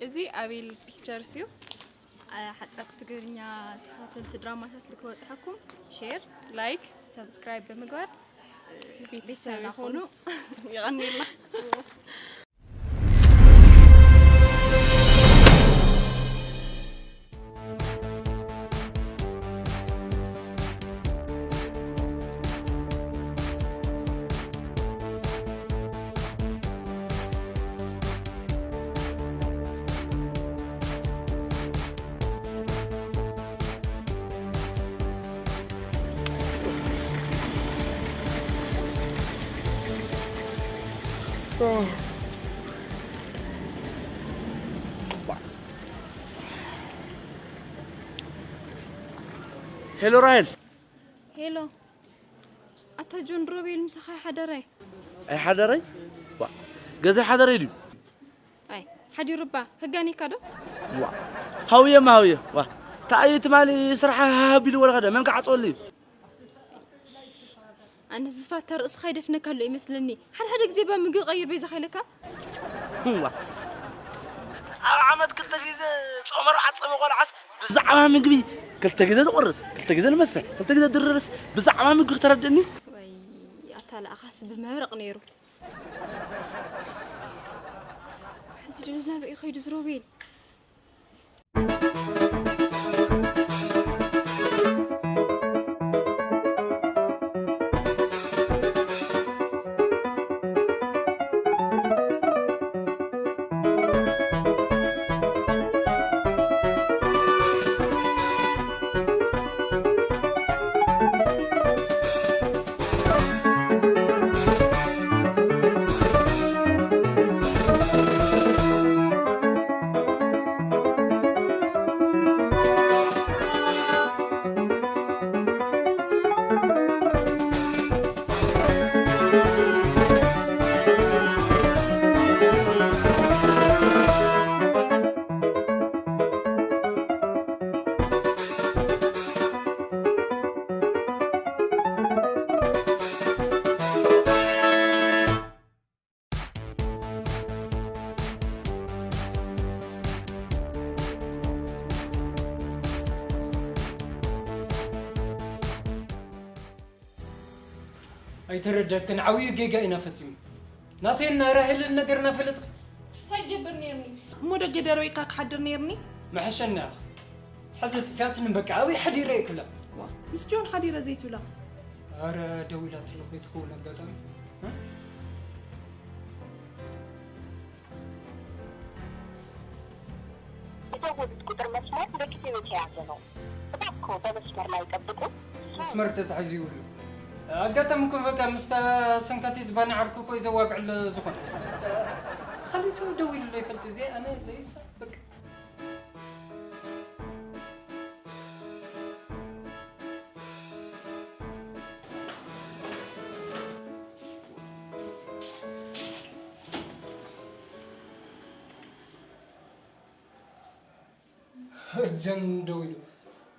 እዚ ኣቤል ፒክቸርስ እዩ። ሓፀርቲ ትግርኛ ተኸታተልቲ ድራማታት ልክበፅሐኩም ሼር፣ ላይክ፣ ሰብስክራይብ ብምግባር ቤተሰብ ይኹኑ። ይቐንየልና። ሄሎ ራሄል። ሄሎ። ኣታ ጆን ሮቤል ምሳኻ ይሓደረይ? ኣይሓደረይ? ዋ፣ ገዛ ይሓደረይ ድዩ? ኣይ፣ ሓዲሩ እባ፣ ከጋኒካ ዶ? ዋ፣ ሃውየ ማሃውየ፣ ዋ፣ ተኣዩ ትማሊ ስራሕ ሃሃ ቢሉ ወረኸደ፣ መን ክዓፅወሉ እዩ? ኣነ ዝፋታ ርእስኻ ይደፍነካ ኣሎ ይመስለኒ። ሓደ ሓደ ግዜ እባ ምግቢ ቀይር በይዛኻ ኢለካ። ዋ፣ ኣብ ዓመት ክልተ ግዜ ጾመ ርብዓ ዝጸመ ቆልዓስ ብዛዕባ ምግቢ ክልተ ግዜ ዝቆርስ፣ ክልተ ግዜ ዝመስሕ፣ ክልተ ግዜ ዝድርርስ ብዛዕባ ምግቢ ክተረድእኒ? ወይ ኣታ ለኣኻስ ብመብረቕ ነይሩ። ሕዚ ዶ ናበይ ኸይዱ ዝሮቤል? ኣይተረደክን፣ ዓብዩ ጌጋ ኢና ፈጺምና። ናተይን ናይ ራሄልን ነገር እናፈለጥኺ። እንታይ ትገብር ነይርኒ? እሞ ደገ ደርቢኻ ክሓድር ነይርኒ? መሐሸና ኢኻ። ሕዚ ጥፊኣትኒ በቃ፣ ኣበይ ሓዲረ እየ ክብላ? ዋ፣ ምስ ጆን ሓዲረ ዘይትብላ? ኣረ፣ ደዊላትኒ ከይትኸውን ኣጋጣሚ። እ? የደወሉት ቁጥር መስመር ለጊዜው የተያዘ ነው። እባክዎ በመስመር ላይ ይጠብቁ። መስመር ተታሒዙ ይውሉ። ኣጋጣሚ እኮ በቃ ምስታ ሰንካቲት ባኒ ዓርኩ እኮ እዩ ዘዋግዕሎ ዝኾነ። ካልእ ሰብ ደዊሉለይ ይፈልጥ፣ እዚ ኣነ ዘይሳ በቃ። ጀን ደው ኢሉ።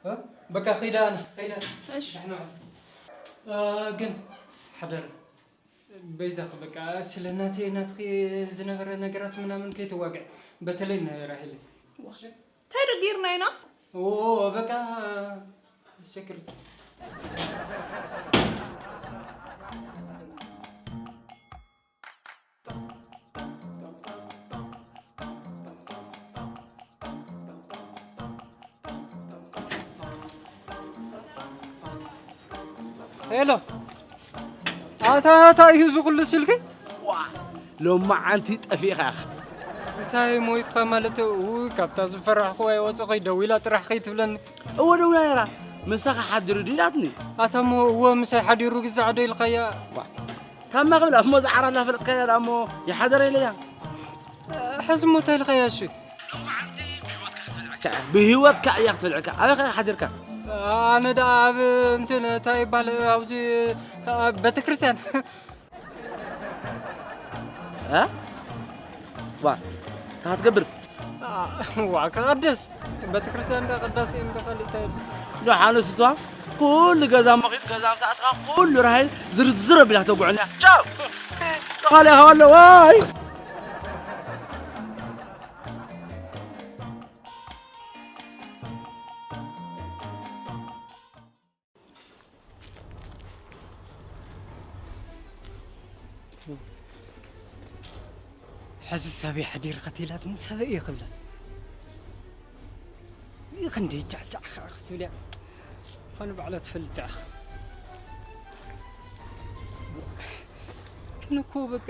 እ? በቃ ኸይዳ ኣነ፣ ኸይዳ። እሺ። ደሕና ዋል። እ፣ ግን ሓደራ፣ በይዛኺ በቃ ስለ ናተይ ናትኺ ዝነበረ ነገራት ምናምን ከይተዋግዕ፣ በተለይ ንራሄል። ዋ። እንታይ ዶ ጌርና ኢና? ኦ፣ በቃ ሴክሪቲ። ሄሎ፣ ኣታ፣ ኣታ እዩ እዚ ኩሉ ስልኪ? ዋ፣ ሎማዓንቲ ጠፊእኻ ኢኻ። እንታይ ሞይትካ ማለት? ውይ፣ ካብታ ዝፈራሕኩዋ ይወፅእ ኸይ ደዊላ ጥራሕ ኸይትብለኒ። እወ፣ ደዊላ ነይራ። ምሳኻ ሓዲሩ ድዩ ኢላትኒ። ኣታ እሞ፣ እወ፣ ምሳይ ሓዲሩ ግዛዕ ዶ ኢልካያ? ዋ፣ ታማ ክብላ እሞ፣ ዝዓራ እናፈለጥካያ ደኣ እሞ፣ ይሓደረ ኢለያ። ሕዚ እሞ እንታይ ኢልካያ እሺ? ብህይወትካ እያ ክትበልዕካ። ኣበይ ከ ሓዲርካ? ኣነ ደኣ ኣብ እንትን እንታይ ይባል ኣብዚ ኣብ ቤተክርስትያን። እ? ዋ፣ እንታይ ክትገብር? ዋ፣ ክቐድስ። ቤተክርስትያን ደኣ ቅዳሴ እንዶ ካልእ እንታይ? ዶ ሓንስ እሷ ኩሉ ገዛ መኺድ ገዛ ምስ ኣትኻ ኩሉ ራሄል ዝርዝር ኣቢላ ተጉዕልያ። ቻው! ተኻልያ ሃዋሎ፣ ዋይ! ሕዚ ሰበይ ሓዲርካ ተይላትኒ ሰበይ እየ ክብላ። ይህ ክንደይ ጫዕጫዕ ኸዓ ክትብል እያ። ኾነ ባዕላ ትፈልጥ ኢኻ። ግን እኮ በቃ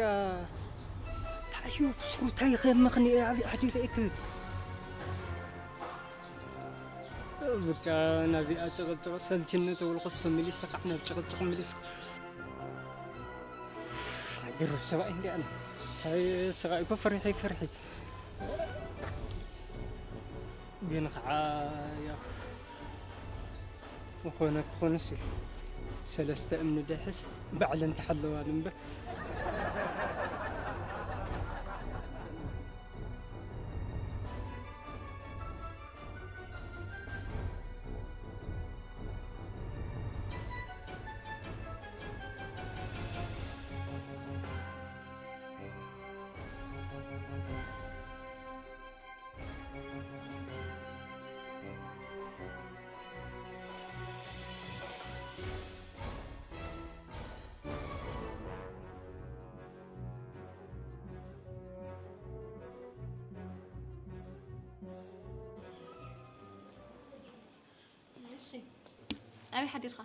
ታዩ ብስሩታይ ኸመኽኒ እየ ኣብይ ሓዲረ እየ ክብል። በቃ ናዚኣ ጭቕጭቕ ሰልችኒ ተበልኩስ ተመሊሰ ኸዓ ናብ ጭቕጭቕ መሊስኻ። ናይ ብሩር ሰብኣይ እንዲኣና። ኣይ፣ ሰብኣይ እኮ ፈሪሐ ይፈርሒ። ግን ኸዓ ያው ዝኾነ ክኾንስ እዩ። ሰለስተ እምኒ ደሕስ ባዕለን ተሓለዋን እምበር። እሺ፣ ኣበይ ሓዲርካ?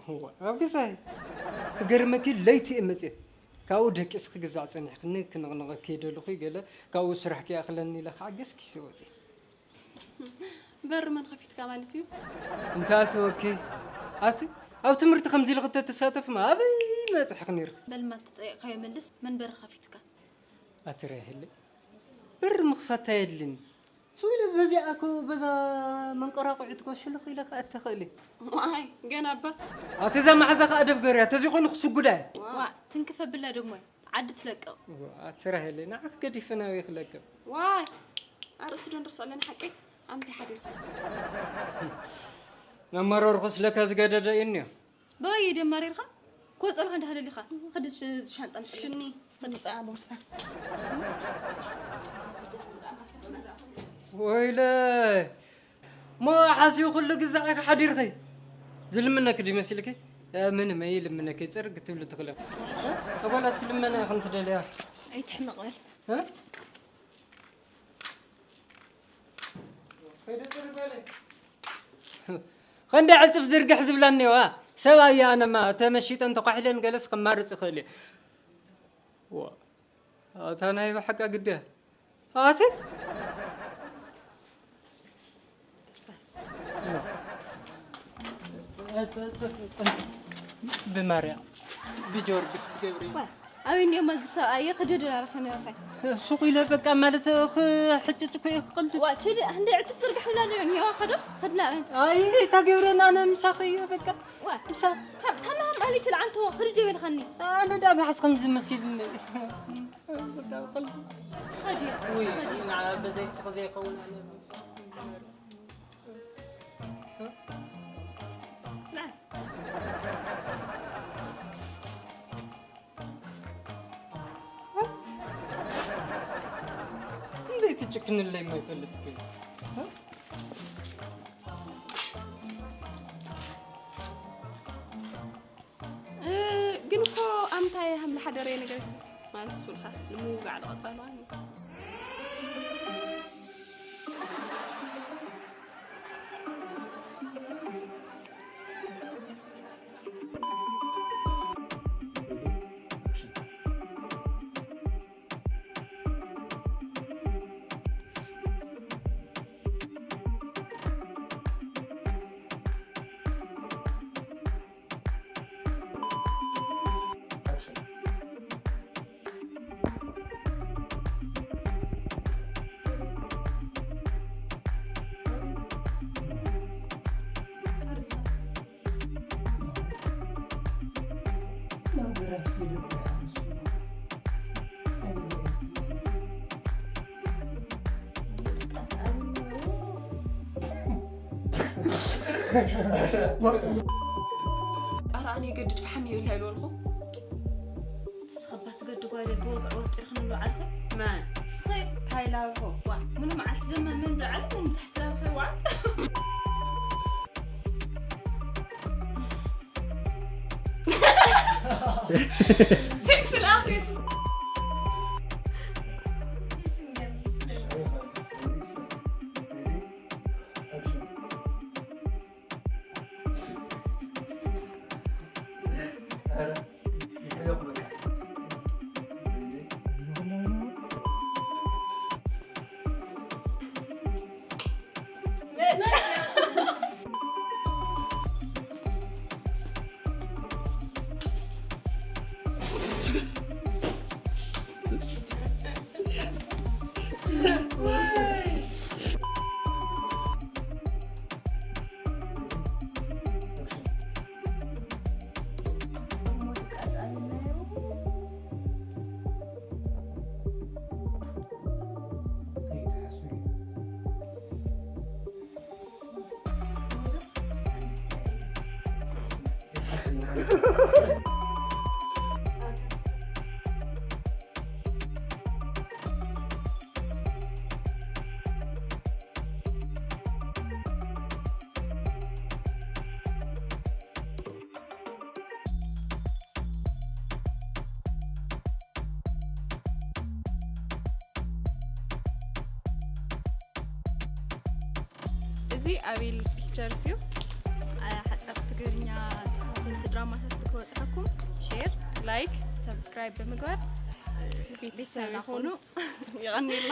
እዋ፣ ኣብ ገዛይ። ክገርመኪ ለይቲ እየ መፅየ። ካብኡ ደቂስ ክግዛዕ ፀኒሕክኒ ክንቕንቐኪ ደለኹ ገለ ካብኡ ስራሕ ክይኣኽለኒ ኢለ ከዓ ገስጊሰ ወፅየ። በሪ መን ከፊትካ ማለት እዩ? እንተ ኣተወኪ ኣቲ ኣብ ትምህርቲ ከምዚ ኢልኺ ተተሳተፍማ ኣበይ መፅሕኺ ነይርኺ? በልማ ልትጠየቕካዮ መልስ፣ መን በሪ ከፊትካ? ኣቲ ራሄለይ፣ በሪ ምኽፋት ኣየድልን። ስቕ ኢለ በዚኣ እኮ በዛ መንቆራቑዒት እኮ ሽልኽ ኢለ ክኣቲ እኽእል እየ። ዋይ፣ ገና እባ። ኣቲ እዛ መሓዛ ከኣ ደፍ ገርያ፣ ተዘይኮይኑ ክስጉዳ እየ። ዋእ፣ ትንክፍ ኣብላ ደሞ ዓዲ ትለቅቕ። ኣቲ ራሄለይ፣ ንዓኺ ገዲፈ ናበይ ክለቅቕ? ዋይ፣ ኣርእሲ ዶ ንርስዖ ኣለና ሓቀይ? ኣምቲ ሓዲርካ። መመረርኩስ ለካ ዝገደደ እዩ እኒኦ። በባየ ደማሪርካ ክወፀልካ እንዳሃለሊኻ። ኸዲ ሽ-፣ ሻንጣ ምፅእ። ሽኒ። ኸዲ ምፅኣ ቦርሳ። ወይለ። ሞ ሓስዩ ኩሉ ግዛዕ ኢኻ ሓዲርኺ። ዝልምነኪ ድዩ መሲልኪ? እ፣ ምን መይ ይልምነኪ? ፅርግ ክትብሊ ትኽእሊ። ተጓላት ትልመና ኢኽን ትደልያ። ኣይትሕመቕ በል። እ? ከይደ ፅርግ በለ። ኸንደ ዕፅፍ ዝርግሕ ዝብላ እኒዋ። ሰብ ኣየ ኣነማ ተመሺጠን ተኳሒለን ገለስ ክማርፅ ይኽእል እዩ። ዋ፣ ኣታ ናይ ብሓቃ ግድያ። ኣቲ? ብማርያም፣ ብጆርጊስ፣ ብገብርኤል። ዋ፣ ኣበይ እንዲኦም ኣብዚ ሰብኣየ ክድድር ኣለኸ ነብኸ? ሱቕ ኢለ በቃ ማለት ክሕጭጭ እኮ እየ ክቐልድ። ዋ፣ ችዲ፣ እንደ ዕፅፍ ዝርግሕ ኢላ እኒዋ ኸዶ፣ ኸድና ኣበይ? ኣይ፣ እታ ገብርኤል ኣነ ምሳኺ እየ በቃ። ዋ፣ ምሳ- ታም-፣ ታማም ኣሊት ልዓንቶ፣ ኸዲ ጀበልኻኒ። ኣነ ዳ መሓዝ ከምዚ መሲልኒ። በቃ ቀልድ። ኸዲ፣ ወይ፣ ኸዲ። ንዓ በዘይ ስቕ ዘይኸውን ኣነ። ዘይትጭክንለይ የማይፈልግ እኮ። እ፣ ግን እኮ ኣምታይ ሃምለ ሓደረየ ነገር ማለት ስብልካ ንምውጋዕ ዝቐጸልዋን እዩ። ኣረ ኣነ ይገድድ ፈሓም ይብል ኣይበልኹ። ንስኺ እባ ትገዲ ጓለይ፣ ብወግዒ ወጢርክኒ ኣለዉ ዓልኺ። መን? ንስኺ። ታይላቦ። ዋ፣ ሙሉ መዓልቲ ድማ መን ዝዓለ መን ታሕቲ ላልኺ ዋል። ሴክስ ላብሬቱ እዚ ኣቤል ፒክቸርስ እዩ። ሓፀርቲ ትግርኛ ተኸታተልቲ ድራማታት ክበፅሐኩም ሼር፣ ላይክ፣ ሰብስክራይብ ብምግባር ቤተሰብ ይኹኑ። ይቐኒልና።